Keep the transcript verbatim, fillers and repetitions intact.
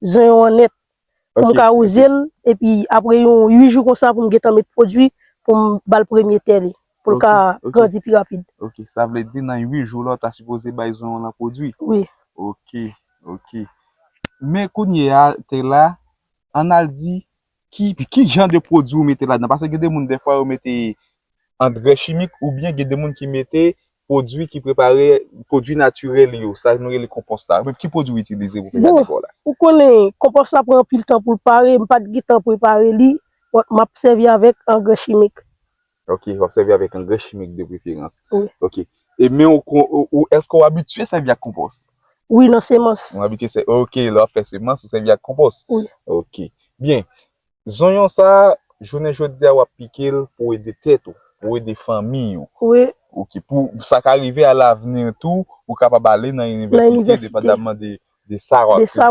zonyon an nèt. Pou m ka wouze l, epi apre yon uit jou konsa pou m gentan met pwodui pou m ba l premye tè li, pou l ka grandi pi rapid. Ok, sa vle di nan uit jou la, w ta sipoze bay zonyon lan pwodui? Wi. Ok, ok. Men kounye a, tè la, ann al di, ki, ki jan de pwodui ou mete ladan? Paske gen de moun, dèfwa, yo mete angrè chimik, oubyen gen de moun ki mete pwodui ki prepare, pwodui natirèl yo, sa nou rele konpòs la. Ou menm, ki pwodui ou itilize pou fè jaden pa w la? Ou konnen, konpòs la pran anpil tan pou l pare, m pa t gen tan prepare li, but m ap sèvi avèk angrè chimik. Ok, w ap sèvi avèk angrè chimik de preferans. Wi. Ok. E men ou, ou, ou, èske w abitye sèvi ak konpòs? Wi, nan semans. Ou abitye sèvi, ok, lè w ap fè semans, ou sèvi ak konpòs? Wi. Ok. Byen. Zonyon sa, jounen jodi a, w ap pike l pou ede tèt ou, pou ede fanmi ou. Wi. Ok, pou sa ka rive a lavni tou, ou kapab ale nan inivèsite, depandamman de, de sa w ap